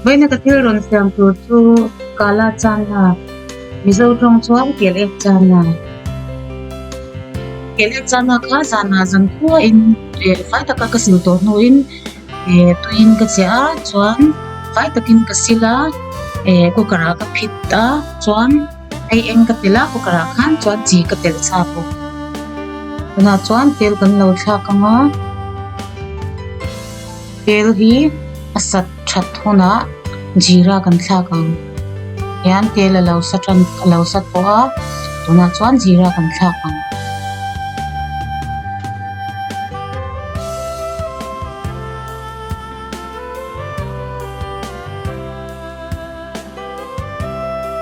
Vawiina ka thil rawn siam tur chu Kala Chana, Mizo tawng chuan Kel Ek Chana. Kel Ek Chana kha zanah zan khuain fai taka ka sil tawh hnuin tuiin ka chiah a, chuan fai takin ka sil a, cooker ah ka phit a, chuan ei eng ka telh a cooker ah khan chuan chi ka telh sa bawk. Tunah chuan tel kan lo thlak ang a. Tel hi a sat that hunah jeera kan thlak ang hian tel a lo sa tan a lo sa tawh a tunah chuan jeera kan thlak ang.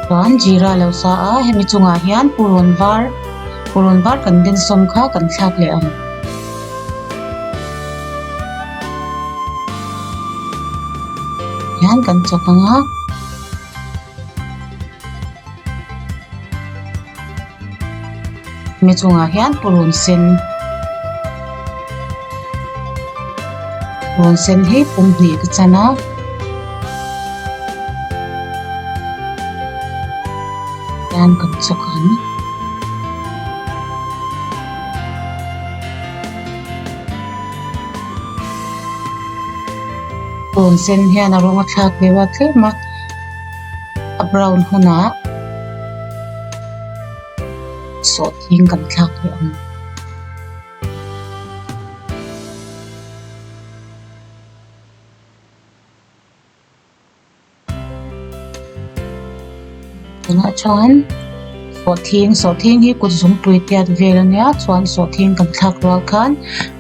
Chuan jeera a lo sa a hemi chungah hian purun var purun var kan den sawm kha kan thlak leh ang. Hian kan chawk ang a. Hemi chungah hian purun sen purun sen hi pum hnih ka chan a. Hian kan chawk ang. Purun sen hian a rawng a thlak deuh a tlem a a brown hunah. Sawhthing kan thlak leh ang. Tunah chuan sawhthing sawhthing hi kut zungpui tiat vel a nia chuan sawhthing kan thlak rual khan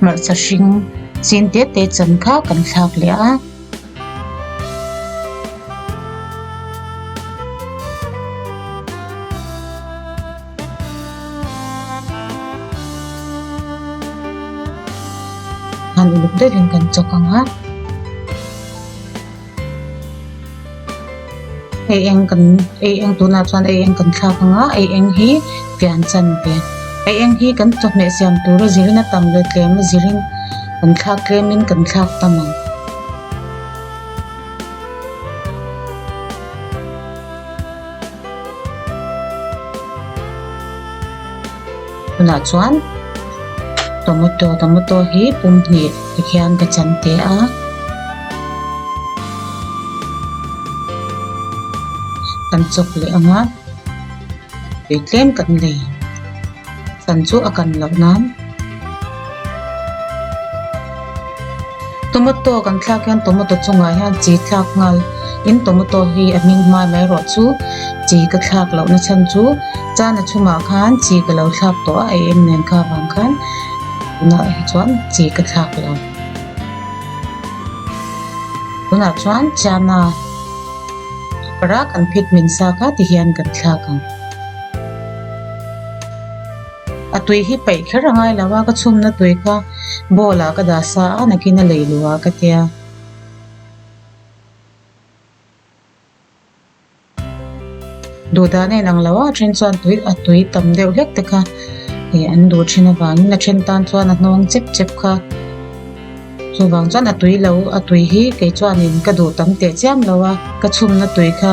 hmarcha hring chin te te chan kha kan thlak leh a. Han uluk deuhin kan chawk ang a ei eng kan ei eng tunah chuan ei eng kan thlak ang a ei eng hi fian chan ve ei eng hi kan chawhmeh siam tur a zirin a tam leh tlem a zirin kan thlak tlemin kan thlak tam ang. Tunah chuan tomato tomato hi pum hnih tikhian ka chan teh a. Kan chawk leh ang a tui tlem kan lei chan chu a kan loh nan tomato kan thlak hian tomato chungah hian chi thlak nghal in tomato hi a hming hmai mai erawh chu chi ka thlak loh na chhan chu chana chhungah khan chi ka lo thlak tawh a ei em nen kha vang khan tunah hi chuan chi ka thlak lo tunah chuan chana cooker a kan phit min sa kha ti hian kan thlak ang. A tui hi paih kher a ngai lo a ka chhumna tui kha bowl ah ka dah sa a nakin a lei luh ah ka tia. Duh dan a inang lo a a then chuan tui a tui tam deuh hlek te kha ih an duh thin avangin a then tan chuan a hnawng chep chep kha chuvang chuan a tui lo a tui hi kei chuanin ka duh tam teh chiam lo a ka chhumna tui kha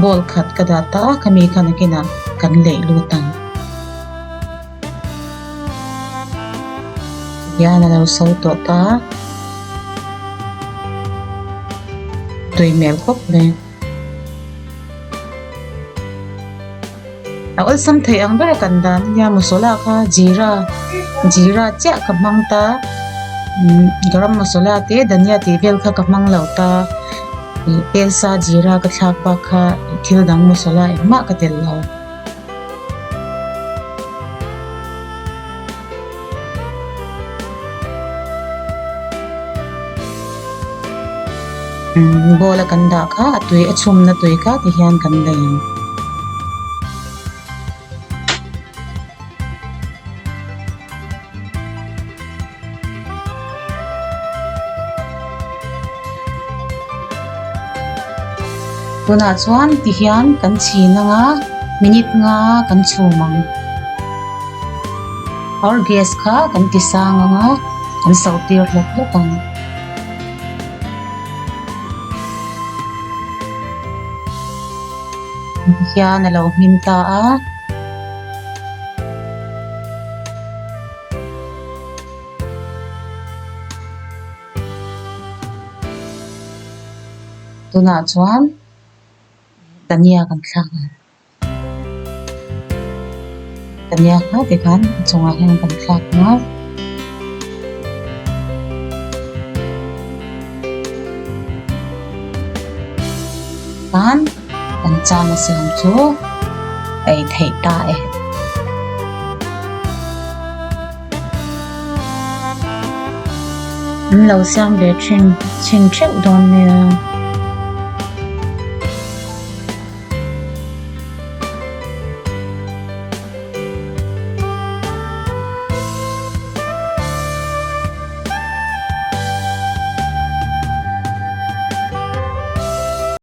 bowl khat ka dah ta a khami kha nakinah kan leih lut ang. Hian a lo so tawh ta tui hmel khawp mai. A awlsam theih ang ber a kan dan ania masala kha jeera jeera chiah ka hmang ta umm garam masala te dhania tih vel kha ka hmang lo ta ih tel sa jeera ka thlak bak kha thil dang masala engmah ka telh lo. Umm bowl a kan dah kha a tui a chhumna tui kha ti hian kan lei ang. Tunah chuan ti hian kan chhin ang a minute nga kan chhum ang or gas kha kan ti sang ang a kan so tir hlawk hlawk ang. Hian a lo hmin ta a. Tunah chuan dhania kan thlak ang. Dhania kha tikhan a chungah hian kan thlak ang a. Tan kan chana siam chu ei theih ta e. An lo siam ve thin chhin theuh dawn nia.